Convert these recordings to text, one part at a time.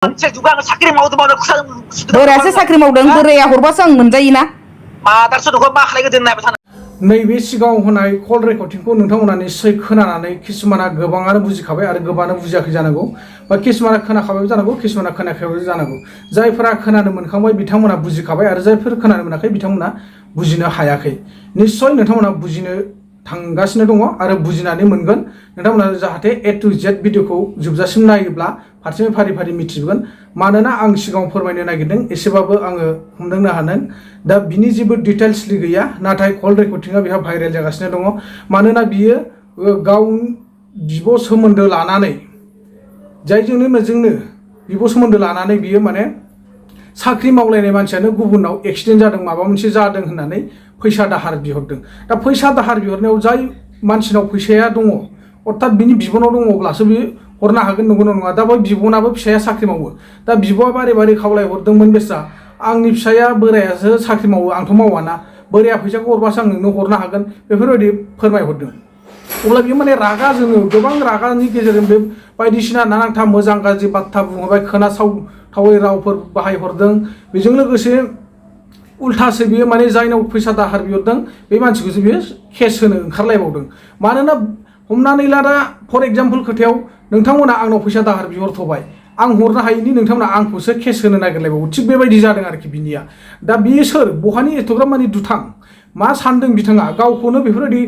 juga sakri mau tuh बोरायासो साख्रि मावदों बोराया हरबासो आं मोनजायोना मादारसो दखौ मा खालायगोन दोननाय बाथाना नैबे सिगाङाव होनाय कल रेकर्डिंखौ नोंथांमोना निश्चय खोनानानै किसुमाना गोबाङानो बुजिखाबाय आरो गोबाङानो बुजियाखै जानांगौ बा किसुमाना खोनाखाबायबो जानांगौ किसुमाना खोनायाखैबो जानांगौ जायफोरा खोनानो मोनखांबाय बिथांमोना बुजिखाबाय आरो जायफोर खोनानो मोनाखै बिथांमोना बुजिनो हायाखै निश्चय नोंथांमोना बुजिनो थांगासिनो दङ आरो बुजिनानै मोनगोन नोंथांमोना जाहाथे ए टु जेड भिडिअखौ जोबजासिम नायोब्ला फारसेनिफ्राय फारि फारि मिथिगोन मानोना आं सिगाङाव फोरमायनो नागिरदों एसेबाबो आङो हमदांनो हादों दा बिनि जेबो डिटेल्सलि गैया नाथाय कल रेकर्डिंआ बेहा भाइरेल जागासिनो दङ मानोना बियो गाव बिब' सोमोन्दो लानानै जायजोंनो मोजोंनो बिब' सोमोन्दो लानानै बियो माने साख्रि मावलायनाय मानसियानो गुबुनाव एक्सिडेन्ट जादों माबा मोनसे जादों होननानै फैसा दाहार बिहरदों दा फैसा दाहार बिहरनायाव जाय मानसिनाव फैसाया दङ अर्थात बिनि बिब'नाव दङब्लासो बे हरनो हागोन नंगौना नङा दा बै बिब'नाबो फिसाया साख्रि मावो दा बिब'आ बारे बारे खावलायहरदोंमोन बेस्रा आंनि फिसाया बोरायासो साख्रि मावो आंथ' मावाना बोराया फैसाखौ हरबासो आं नोंनो हरनो हागोन बेफोरबायदि फोरमायहरदों अब्ला बियो माने रागा जोङो गोबां रागानि गेजेरजों बे बायदिसिना नानांथा मोजां गाज्रि बाथ्रा बुंहरबाय खोनासावथावै रावफोर बाहायहरदों बेजों लोगोसे उल्थासो बियो माने जायनाव फैसा दाहार बिहरदों बे मानसिखौसो बियो केस होनो ओंखारलायबावदों मानोना हमनानै ला दा फर एग्जाम्पल खोथायाव नोंथांमोना आंनाव फैसा दाहार बिहरथ'बाय आं हरनो हायिनि नोंथांमोना आंखौसो केस होनो नागिरलायबावो थिग बेबायदि जादों आरोखि बिनिया दा बियो सोर बहानि एथ'ग्राब माने दुथां मा सानदों बिथाङा गावखौनो बेफोरबायदि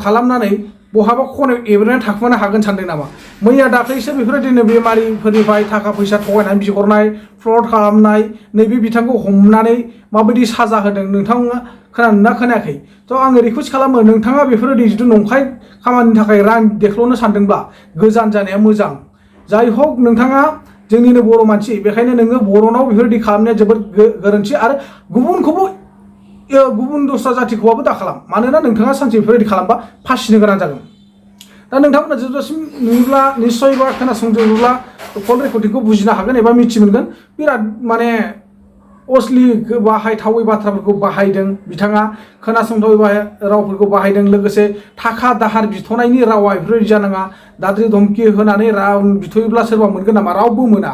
खालामनानै बहाबा खनायाव एब्रेनानै थाखुमानो हागोन सानदों नामा मैया दाख्लैसो बेफोरबायदिनो बेमारिफोरनिफ्राय थाखा फैसा थगायनानै बिहरनाय फ्रड खालामनाय नैबे बिथांखौ हमनानै माबायदि साजा होदों नोंथाङा खोनादोंना खोनायाखै थ' आङो रिकुवेस्ट खालामो नोंथाङा बेफोरबायदि जुदि नंखाय खामानिनि थाखाय रां देख्ल'नो सानदोंब्ला गोजान जानाया मोजां जाय हक नोंथाङा जोंनिनो बर' मानसि बेखायनो नोङो बर'नाव बेफोरबायदि खालामनाया जोबोद गोरोन्थि आरो गुबुनखौबो गुबुन दस्रा जाथिखौबाबो दा खालाम मानोना नोंथाङा सानसे बेफोरबायदि खालामबा फासिनो गोनां जागोन दा नोंथांमोना जोबजासिम नुयोब्ला निस्सय बा खोनासंजोबोब्ला कल रेकर्डिंखौ बुजिनो हागोन एबा मिथि मोनगोन बिराद माने असलि बाहायथावै बाथ्राफोरखौ बाहायदों बिथाङा खोनासंथावै रावफोरखौ बाहायदों लोगोसे थाखा दाहार बिथ'नायनि रावा बेफोरबायदि जानाङा दाद्रि धमकि होनानै राव बिथ'योब्ला सोरबा मोनगोन नामा रावबो मोना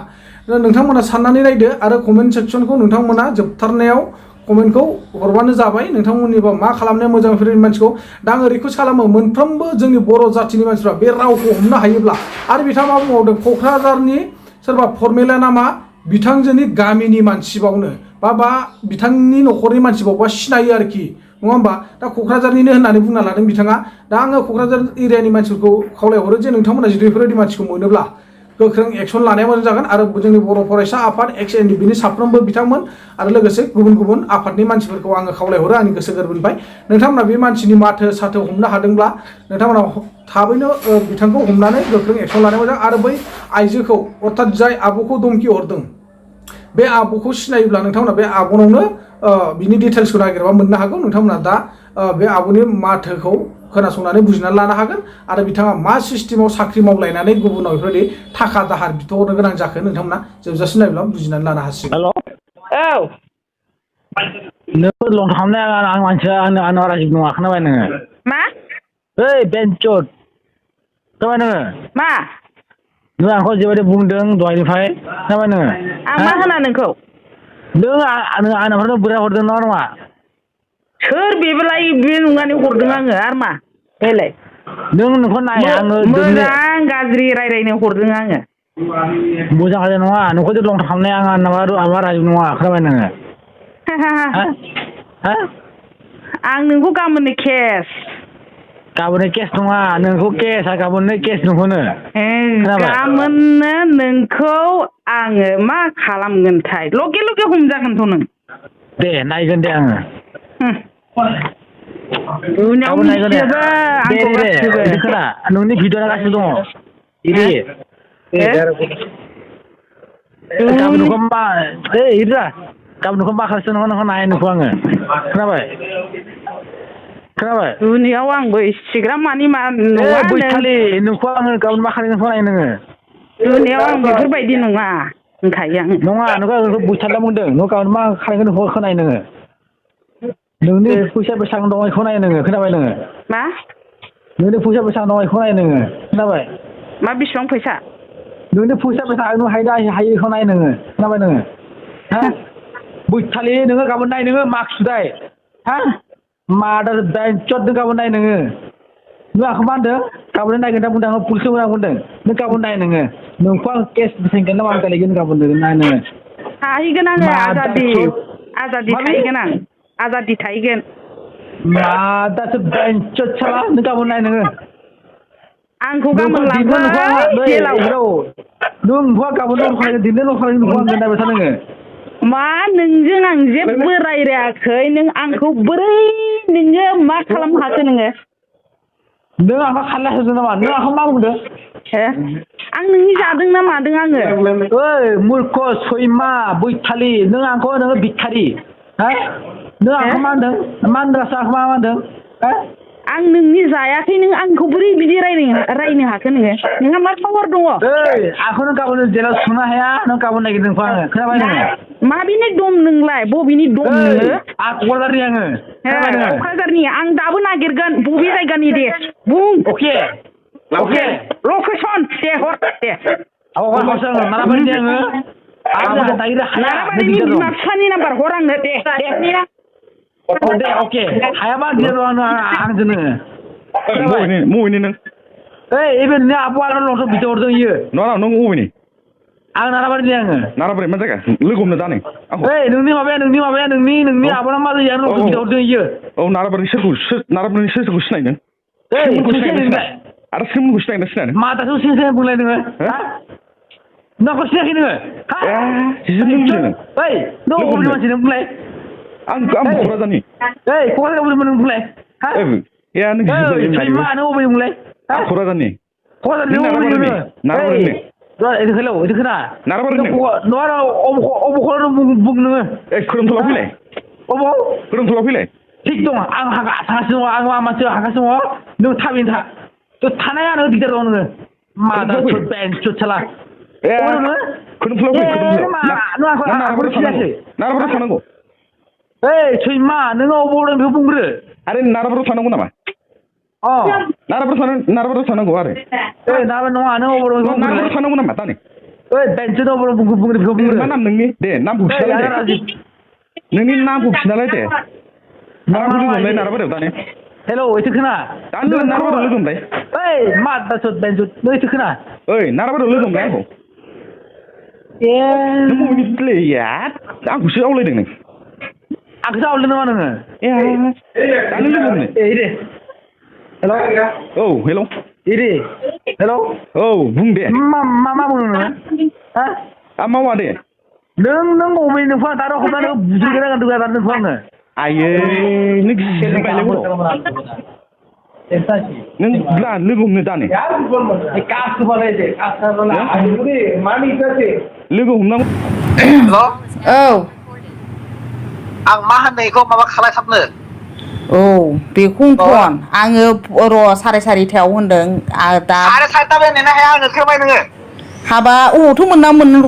नोंथांमोना साननानै नायदो आरो कमेन्ट सेक्सनखौ नोंथांमोना जोबथारनायाव कमेन्टखौ हरबानो जाबाय नोंथांमोननिबा मा खालामनाया मोजां बेफोरबायदि मानसिखौ दा आङो रिकुवेस्ट खालामो मोनफ्रोमबो जोंनि बर' जाथिनि मानसिफ्रा बे रावखौ हमनो हायोब्ला आरो बिथाङा मा बुंबावदों क'क्राझारनि सोरबा फरमेला नामा बिथांजोनि गामिनि मानसिबावनो बा बिथांनि न'खरनि मानसिबावबा सिनायो आरोखि नङा होमबा दा क'क्राझारनिनो होननानै बुंना लादों बिथाङा दा आङो क'क्राझार एरियानि मानसिफोरखौ खावलायहरो जे नोंथांमोना जुदि बेफोरबायदि मानसिखौ मोनोब्ला गोख्रों एक्सन लानाया मोजां जागोन आरो जोंनि बर' फरायसा आफाद XNDP नि साफ्रोमबो बिथांमोन आरो लोगोसे गुबुन गुबुन आफादनि मानसिफोरखौ आङो खावलायहरो आंनि गोसो गोरबोनिफ्राय नोंथांमोना बे मानसिनि माथो साथो हमनो हादोंब्ला नोंथांमोना थाबैनो बिथांखौ हमनानै गोख्रों एक्सन लानाया मोजां आरो बै आइजोखौ अर्थात जाय आब'खौ धमकि हरदों बे आब'खौ सिनायोब्ला नोंथांमोना बे आब'नावनो बिनि डिटेल्सखौ नागिरबा मोननो हागौ नोंथांमोना दा बे आब'नि माथोखौ खोनासंनानै बुजिनानै लानो हागोन आरो बिथाङा मा सिस्टेमाव साख्रि मावलायनानै गुबुनाव बेफोरबायदि थाखा दाहार बिथ'हरनो गोनां जाखो नोंथांमोना जोबजासिम नायब्ला बुजिनानै लानो हासिगोन हेल' औ नों लं खालामनाय आं मानसिया आंनाव राजिब नङा खोनाबाय नोङो मा ओइ बेन्चद खोनाबाय नोङो मा नों आंखौ जेबायदि बुंदों दहायनिफ्राय खोनाबाय नोङो आं मा होना नोंखौ नों आंनावनो बोराय हरदों नङा नङा सोर बेबोलाय बे नंनानै हरदों आङो आरो मा बेलाय नों नोंखौ नाय आङो मोजां गाज्रि रायज्लायनो हरदों आङो मोजां गाज्रि नङा नोंखौ लं खालामनाय आंहा राजिब नङा खोनाबाय नोङो आं नोंखौ गाबोननो केस गाबोननो केस नङा नोंखौ केस गाबोननो केस नोंखौनो गाबोननो नोंखौ आङो मा खालामगोनथाय लगे लगे हमजागोनथ' नों दे नायगोन दे आङो उनाव मिथिजोबो आंखौ गासिबो खोना नोंनि भिडिअ'आ गासिबो दङ गाबोन नोंखौ मा गाबोन नोंखौ मा खालामसै नोंखौ नाय नोंखौ आङो खोनाबाय दुनियाव आंबो इसिग्राब मानि मा नङा बैखालि नोंखौ आङो गाबोन मा खालामगोन नाय नोङो दुनियाव आं बेफोरबायदि नङा होनखायो आं नङा नोंखौ बैथारला बुंदों नों गाबोन मा खालामगोन नोंखौ खोनाय नोङो नोंनि फैसा बेसेबां दङ बेखौ नाय नोङो खोनाबाय नोङो मा नोंनि फैसा बेसेबां दङ बेखौ नाय नोङो खोनाबाय मा बेसेबां फैसा नोंनि फैसा नों हायखौ नाय नोङो खोनाबाय नोङो हा बैखालि नोङो गाबोन नाय नोङो मार्क्स सुदाय हा मादार बेन्चत नों गाबोन नाय नोङो नों आंखौ मा होनदों गाबोन नायगोन दा बुंदों आं पुलिसआव होना बुंदों नों गाबोन नाय नोङो नोंखौ आं केस बेसेंगोन ना मा गालायगोन गाबोन नाय नोङो थाहैगोन आङो आजादि थाहैगोन आं आजादि थाहैगोन मादासो बेन्चत साला नों गाबोन नाय नोङो आंखौ गाबोन नोंखौ दिननो नुखौ आंहा लांबाय जेलाव नों नुखौ गाबोन नखानाय दिननो नखानाय नुखौ आं नायबाय था नोङो मा नोंजों आं जेबो रायलायाखै नों आंखौ बोरै नोङो मा खालामनो हाखो नोङो नों आंखौ खारला होदों नामा नों आंखौ मा बुंदों हे आं नोंनि जादों ना मादों आङो ओइ मूर्ख सैमा बैथालि नों आंखौ नोङो भिखारि हा नों आंखौ मा होनदों मा होनदों आंखौ मा होनदों हा आं नोंनि जायाखै नों आंखौ बोरै बिदि रायनो हाखो नोङो नोंहा मा पावार दङ ओइ आंखौ नों गाबोन जेलाव सोनो हाया नों गाबोन नायगिरदों नोंखौ आङो खोनाबाय नोङो माबिनि दम नोंलाय बबेनि दम नोङो आं क'क्राझारनि आङो खोनाबाय नोङो क'क्राझारनि आं दाबो नागिरगोन बबे जायगानि दे बुं अके लकेसन दे हर दे हरसो आङो नाराबारिनि आङो आं दायो हाया नाराबारिनि बिमा बिफानि नाम्बार हर आंनो दे दे अके हायाबा दियार आंजोंनो मबेनि नों ओइ एबे नोंनि आब' आरो लंथ' बिदि हरदों इयो नङा नों मबेनि आं नाराबारिनि आङो नाराबारि मा जायगा लोगो हमनो दा नै ओइ नोंनि माबाया नोंनि आब'ना मा जायो आरो लंथ' बिदि हरदों इयो औ नाराबारिनि सोरखौ सिनायनो आरो सोरखौ सिनायनो मा दासो सिनाय बुंलाय नोङो नोंखौ सिनायाखै नोङो ओइ नों अबेनि मानसि नों बुंलाय आं क'क्राझारनि ओइ क'क्राझार अबेनि नों बुंलाय सैमा नों अबेनि बुंलाय क'क्राझारनि नाराबारिनि हेलौ इदि खोना नाराबारिनि नङा अबखौ बुं नोङो खोरोमथलाव फैलाय खोरोमथलाव फैलाय थिग दङ आं थागासिनो दङ आं मानसि हागासिनो दङ नों थाबैनो था थानाया नों दिगदार दङ नोङो मादार बेन्चत साला नाराबारियाव थानांगौ ओइ सैमा नोङो अबाव दं बेखौ बुंग्रो आरे नाराबारियाव थानांगौ नामा नाराबारियाव थानांगौ आरो ओइ नाराबारि नङा नों अबाव दं नाराबारियाव थानांगौ नामा दा नै ओइ बेन्चत अबाव दं बुंग्रो बेखौ बुंग्रो मा नाम नोंनि दे नामखौ खिन्थालाय दे नोंनि नामखौ खिन्थालाय दे लोगो हमलाय नाराबारियाव दाने हेलौ एसे खोना दानो नाराबारियाव लोगो हमलाय ओइ मा दासो बेन्चत नों एसे खोना ओइ नाराबारियाव लोगो हमलाय आंखौ नों बबेनिलै आंखौसो आवलायदों नों आंखौसो आवलायदों नामा नोङो दानो लोगो हमनो हेलौ औ हेलौ इरि हेलौ औ बुं दे मा बुङो नोङो हा आं मावा दे नों बबे नोंखौ आं दानो हमनानै बुज्रिगोन नोंखौ आङो आयै नों गिबायलै नों दा लोगो हमनो दा नै लोगो हमनांगौ हेल' औ आं मा होनो बेखौ माबा खालायथाबनो औ बेखौनोथ' आङो र' 4:30 होनदों दा 4:30 नेनो हाया आङो खोनाबाय नोङो हाबा अबावथ'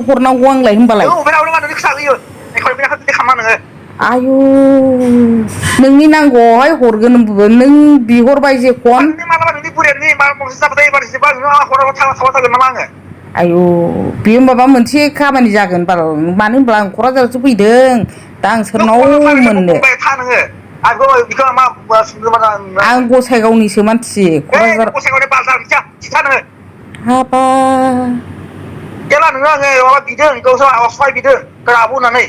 हरनांगौ आंलाय होनबालाय नों अबे रावनो नोंनि खोथा होयो एखनबा बिदि खालामा नोङो आयु नोंनि नांगौआवहाय हरगोन नों बिहरबाय जेखन नोंनि मालाबा नोंनि बुरियानि मा मोनसे जाबाथाय एबारसिबा नोङो हराव थाबा थागोन नामा आङो आयु बेयो माबा मोनसे खामानि जागोन बाल मानो होनब्ला आं क'क्राझारावसो फैदों दा आं सोरनाव मोननो बुंबाय था नोङो आंखौ बेखौ मा सोंदों आं गसाइगावनिसो मानसि क'क्राझार गसाइगावनि बाजार खिथा नोङो हाबा जेला नोङो आङो माबा बिदों गावसोर सहाय बिदों आब' होननानै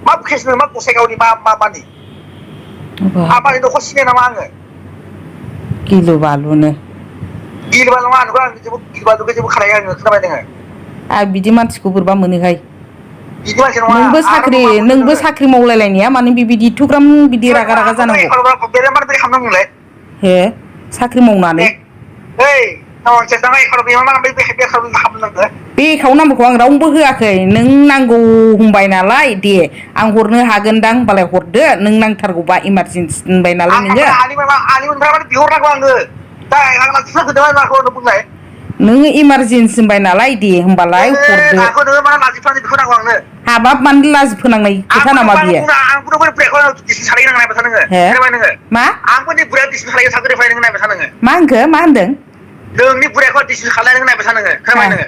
मा केस मा गसाइगावनि मानि आबानि न'खर सिनाय नामा आङो गिलु बालुनो गिलु बालु नङा आं गिलु बालुखौ जेबो खालाया आङो खोनाबाय नोङो आं बिदि मानसिखौ बोरैबा मोनोहाय बिदि मानसि नङा नोंबो साख्रि मावलायलायनाया मानो बिबायदि एथ'ग्राम बिदि रागा जानांगौ खालामनांगौलाय हे साख्रि मावनानै बे एकाउन्ट नाम्बारखौ आं रावनोबो होआखै नों नांगौ होनबाय नालाय दे आं हरनो हागोनदां होनबालाय हरदो नों नांथारगौबा इमारजेन्सि होनबाय नालाय नोङो नोङो इमारजेन्सि होनबाय नालाय दे होमबालाय हरदो हाबाब मानो लाजि फोनांनाय खोथा नामा बियो हे मा मा होनखो मा होनदों नोंनि बुरायखौ डिसमिस खालायनो नायबाय था नोङो खोनाबाय नोङो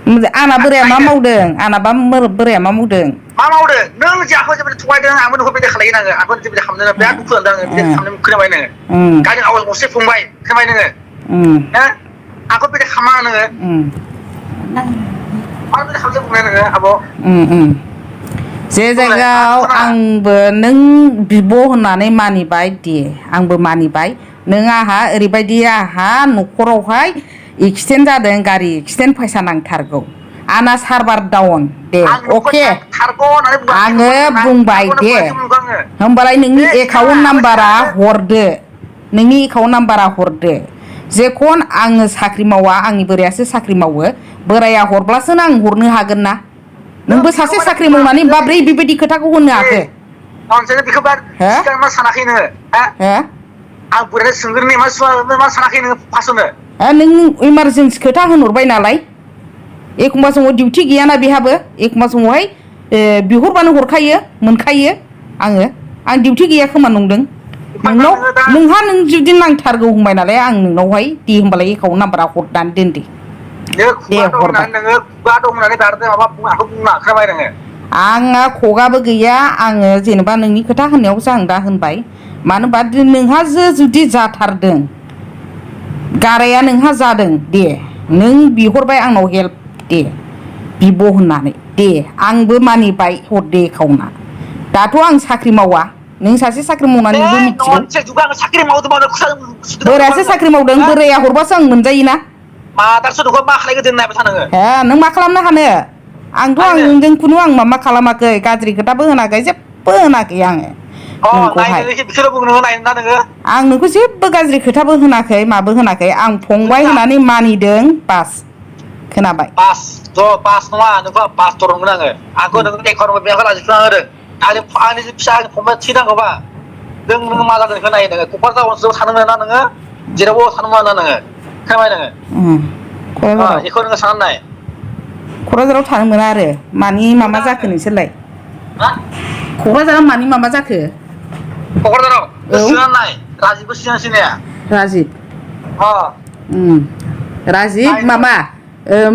आंना बोराया मा मावदों आंनाबा बोराया मा मावदों मा मावदों नों जाखौ जेबो थगायदों आंबो नोंखौ बिदि खालायो नाङो आंबो जेबो खालामदों बिराद दुखु मोनदों आङो बिदि खालामनो खोनाबाय नोङो गावनि आवाज गंसे फंबाय खोनाबाय नोङो हो आंखौ बिदि खालामा नोङो मा बिदि खालामनो बुंनाय नोङो आब' जे जायगायाव आंबो नों बिब' होननानै मानिबाय दे आंबो मानिबाय नों आंहा ओरैबायदि आंहा न'खरावहाय एक्सिडेन्ट जादों गारि एक्सिडेन्ट फैसा नांथारगौ आंना सार्भार डाउन दे अके आङो बुंबाय दे होमबालाय नोंनि एकाउन्ट नाम्बारा हरदो नोंनि एकाउन्ट नाम्बारा हरदो जेखन आङो साख्रि मावा आंनि बोरायासो साख्रि मावो बोराया हरब्लासो आं हरनो हागोन ना नोंबो सासे साख्रि मावनानै माब्रै बेबायदि खोथाखौ होनो हाखो सानाखै नोङो आं बोराय सोंग्रोनि मा सानाखै नोङो फासआवनो नों इमारजेन्सि खोथा होनहरबाय नालाय एखमबा समाव डिउटि गैयाना बेहाबो एखमबा समावहाय बिहरबानो हरखायो मोनखायो आं डिउटि गैया खोमा नंदों नोंहा नों जुदि नांथारगौ होनबाय नालाय आं नोंनावहाय दे होमबालाय एकाउन्ट नाम्बारा हरनानै दोन दे आंहा खगाबो गैया आङो जेनेबा नोंनि खोथा होननायावसो आं दा होनबाय मानो होनबा नोंहासो जुदि जाथारदों गाराया नोंहा जादों दे नों बिहरबाय आंनाव हेल्प दे बिब' होननानै दे आंबो मानिबाय हरदे एकाउन्टआ दाथ' आं साख्रि मावा नों सासे साख्रि मावनानै नोंबो मिथिगौ बोरायासो साख्रि मावदों बोराया हरबासो आं मोनजायोना नों मा खालामनो हानो आंथ' आं नोंजों खुनु आं मा खालामाखै गाज्रि खोथाबो होनाखै जेबो होनाखै आङो आं नोंखौ जेबो गाज्रि खोथाबो होनाखै माबो होनाखै आं फंबाय होननानै मानिदों बास खोनाबाय बास नङा नोंखौ बास दरंमोन आंखौ नों एकाउन्ट बेंकआव लाजोबना होदों आंनि फिसा फंबाय थैनांगौबा नों मा जादों बेखौ नायो नोङो क'क्राझार ओनसोलाव थानो मोना नोङो जेरावबो थानो मोना नोङो खोनाबाय नोङो बेखौ नोङो साननानै नाय क'क्राझाराव थानो मोना आरो मानि मामा जाखो नोंसोरलाय क'क्राझाराव मानि मामा जाखो क'क्राझाराव गोसोनानै नाय राजिबबो सिनाया राजिब राजिब मामा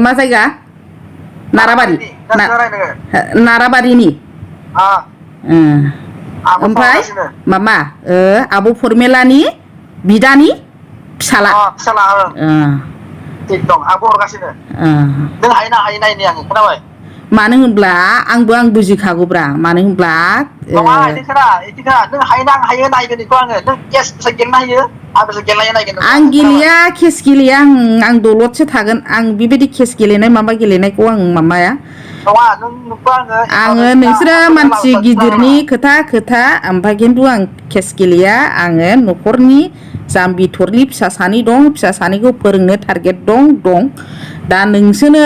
मा जायगा नाराबारि नाराबारिनि ओमफ्राय मामा आब' फरमेलानि बिदानि फिसाला दं आंबो हरगासिनो नों हायोना हायो नायनि आङो खोनाबाय मानो होनब्ला आं बुजिखागौब्रा मानो होनब्ला नों हायोना आं हायो नायगोन बेखौ आङो नों केस गेलेनो हायो आं गेलेया केस गेलेया आं दलदसो थागोन आं बेबायदि केस गेलेनाय माबा गेलेनायखौ आं माबाया आङो नोंसोरो मानसि गिदिरनि खोथा ओमफ्राय खिन्थु आं केस गेलेया आङो न'खरनि जाम्बि थरनि फिसा सानै दं फिसा सानैखौ फोरोंनो टारगेट दं दा नोंसोरनो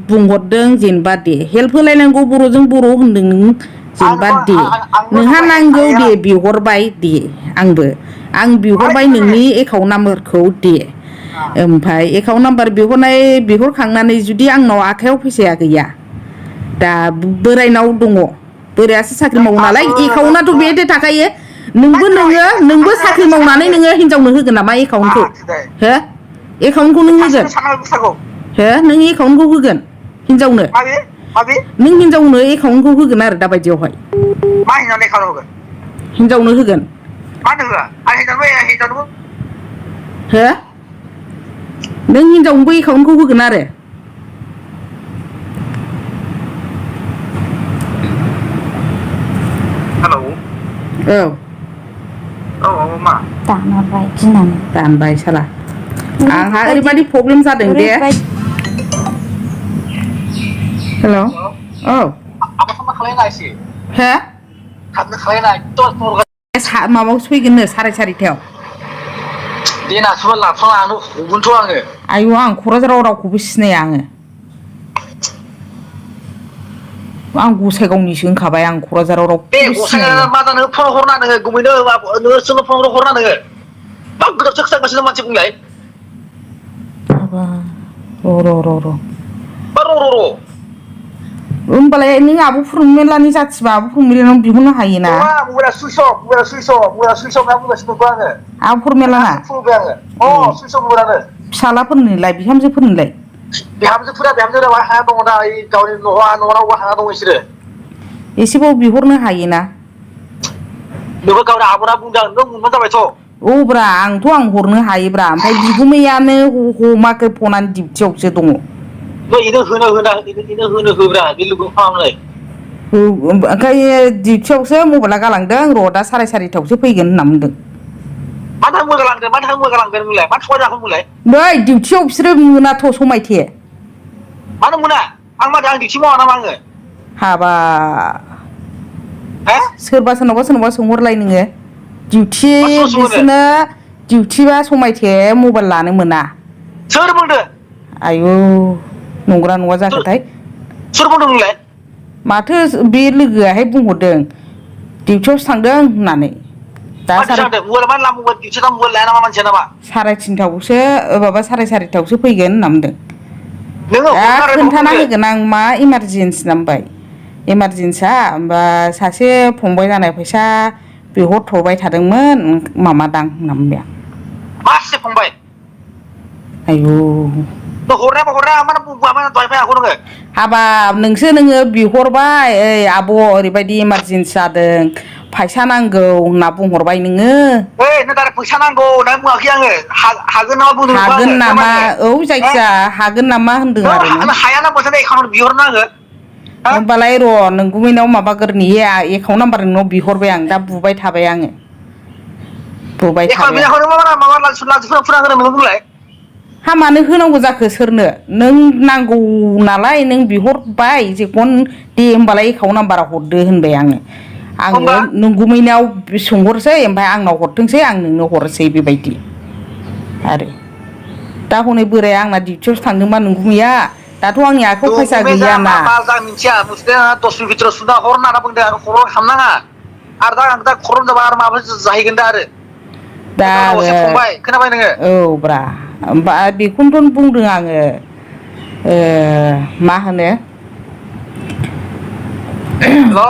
बुंहरदों जेनेबा दे हेल्प होलायनांगौ बर'जों बर' होनदों नों जेनेबा दे नोंहा नांगौ दे बिहरबाय दे आं बिहरबाय नोंनि एकाउन्ट नाम्बारखौ दे ओमफ्राय एकाउन्ट नाम्बार बिहरखांनानै जुदि आंनाव आखाइयाव फैसाया गैया दा बोरायनाव दङ बोरायासो साख्रि मावो नालाय एकाउन्टआथ' बेहाय थाखायो नोंबो साख्रि मावनानै नोङो हिनजावनो होगोन नामा एकाउन्टखौ हो एकाउन्टखौ नों होगोन हो नों एकाउन्टखौ होगोन हिनजावनो नों हिनजावनो एकाउन्टखौ होगोन आरो दाबायदियावहाय हिनजावनो होगोन हो नों हिनजावनोबो एकाउन्टखौ होगोन आरो मा दानबाय साला आंहा ओरैबायदि प्रब्लेम जादों दे हेल' माबायाव फैगोननो 4:30 आयु आं क'क्राझाराव रावखौबो सिनाया आं गसाइगावनिसो होनखाबाय आं क'क्राझाराव रावखौबो सिनाया मा जानो फन हरना नोङो गुमैनो नोंसोरनो फन हरना नोङो मा गोदावसो खोथागासिनो मानसि बुंलाय र' होमबालाय नों आब' फुरमेलानि जाथिबा आब' फुरमेलानाव बिहरनो हायोना आब' फुरमेलाना फिसालाफोरनोलाय बिहामजोफोरनोलाय बिहामजोफोरा बिहामजोफोरा हाया दङ दा गावनि न'आव हाया दङ बिसोरो एसेबाव बिहरनो हायोना बेबो गावनि आब'ना बुंदों नों मोनबानो जाबायथ' औब्रा आं हरनो हायोब्रा ओमफ्राय बिगुमैयानो हमाखै फनानो डिउटियावसो दङ इनो होनो होब्रा बे लोगो खालामनाय ओंखाय डिउटियावसो मबाइला गालांदों र' दा 4:30टावसो फैगोन होनना बुंदों मानो थाखाय मोगालांगोन मानो थाखाय मोगालांगोन बुंलाय मानो थगाय जाखो बुंलाय नै डिउटियाव बिसोरो मोनाथ' समायथे मानो मोना आं मा आं डिउटि मावा नामा आङो हाबा हे सोरबा सोंहरलाय नोङो डिउटि मा सोर सोंहरो बिसोरनो डिउटिबा समायथे मबाइल लानो मोना सोर बुंदों आयु नंगौना नङा जाखोथाय सोर बुंदों नोंलाय माथो बे लोगोआहाय बुंहरदों डिउटियावसो थांदों होननानै दा साराय थिनथायावसो माबा 4:30टावसो फैगोन होनना बुंदों नोङो दा हरनो आरो खोन्थाना नोङो होगोन आं मा इमारजेन्सि नामबाय इमारजेन्सिया होमबा सासे फंबाय जानाय फैसा बिहरथ'बाय थादोंमोन माबादां होनना बुंबाय आं मासे फंबाय आयु हरना मानो बुंबा दहाय फैयाखौ नोङो हाबाब नोङो बिहरबाय ओइ आब' ओरैबायदि इमारजेन्सि जादों फैसा नांगौ होनना बुंहरबाय नोङो ओइ नों दालाय फैसा नांगौ होनना बुङाखै आङो हागोन नामा बुंदों नोंखौ हागोन आङो नामा औ जायखिया हागोन नामा होनदों आरो नों हायाना मोनसे एकाउन्ट बिहरना आङो होमबालाय र' नोंगुमैनाव माबागोरनि एकाउन्ट नाम्बार नोंनाव बिहरबाय आं दा बुबाय थाबाय आङो हा मानो होनांगौ जाखो सोरनो नों नांगौ नालाय नों बिहरबाय जेखन दे होमबालाय एकाउन्ट नाम्बारा हरदो होनबाय आङो नोंगुमैनाव सोंहरसै ओमफ्राय आंनाव हरथोंसै आं नोंनो हरसै बेबायदि आरो दा हनै बोराया आंना डिउटियावसो थांदोंबा नोंगुमैया दाथ' आंनि आखायाव फैसा गैयाना मिथिया दस मिनिट भितराव सुना हर होनना बुंदों आं खर' खालामनाङा आरो दा खर' जाबा आरो माबा जाहैगोन दा आरो दा असे फंबाय खोनाबाय नोङो औ ब्रा होमबा बेखौनोथ' बुंदों आङो मा होनो हेल' औ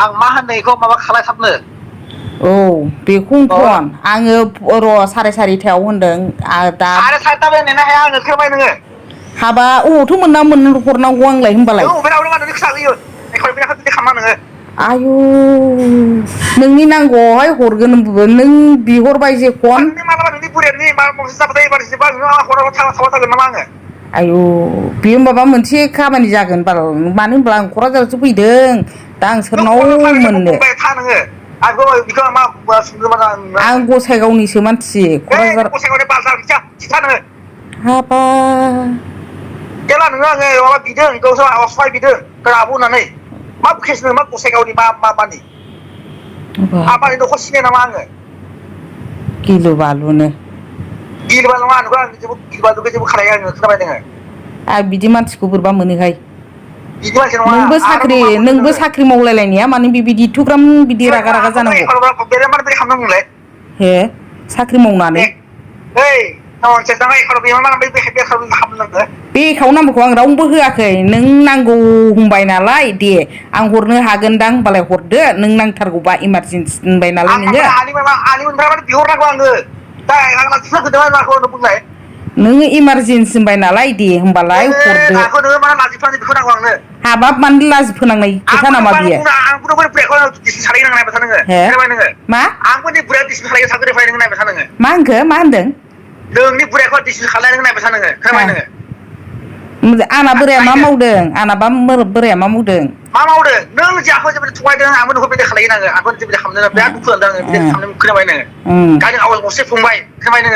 आं मा होनो बेखौ माबा खालायथाबनो औ बेखौनोथन आङो र' 4:30टायाव होनदों दा 4:30 नेनो हाया आङो खोनाबाय नोङो हाबा अबावथ' मोनना हरनांगौ आंलाय होनबालाय आयु नोंनि नांगौआवहाय हरगोन नों बिहरबाय जेखन आयु बेयो माबा मोनसे खामानि जागोन बाल मानो होनब्ला आं क'क्राझारावसो फैदों दा आं सोरनाव मोननो आं गसाइगावनिसो मानसि क'क्राझार हाबा जेला नोङो आङो माबा बिदों गावसोर सहाय बिदों आब' होननानै मा केस नों मा गसाइगावनि मानि आबानि न'खर सिनाय नामा आङो गिलु बालुनो गिलु-बालु नङा नोंखौ आं गिलु-बालुखौ जेबो खालाया आङो खोनाबाय नोङो आं बिदि मानसिखौ बोरैबा मोनोहाय बिदि मानसि नङा नोंबो आरो मा बुंदों नोङो साख्रि मावलायलायनाया मानो बेबायदि एथ'ग्राम बिदि रागा जानांगौ हे साख्रि मावनानै बे एकाउन्ट नाम्बारखौ आं रावनोबो होआखै नों नांगौ होनबाय नालाय दे आं हरनो हागोनदां होनबालाय हरदो नों नांथारगौबा इमारजेन्सि होनबाय नालाय नोङो इमारजेन्सि होनबाय नालाय दे होमबालाय हरदो हाबाब मानो लाजि फोनांनाय खोथा नामा बियो मा होनदों नोंनि बुरायखौ डिसमिस खालायनो नायबाय था नोङो खोनाबाय नोङो आंना बोराया मा मावदों आंनाबा बोराया मा मावदों मा मावदों नों जोंखौ जेबो थगायदों आंबो नोंखौ बिदि खालायो आङो आंखौ जेबो खालामदों बिराद दुखु मोनदों आङो बिदि खालामनो खोनाबाय नोङो गावनि आवाज गंसे फंबाय खोनाबाय नोङो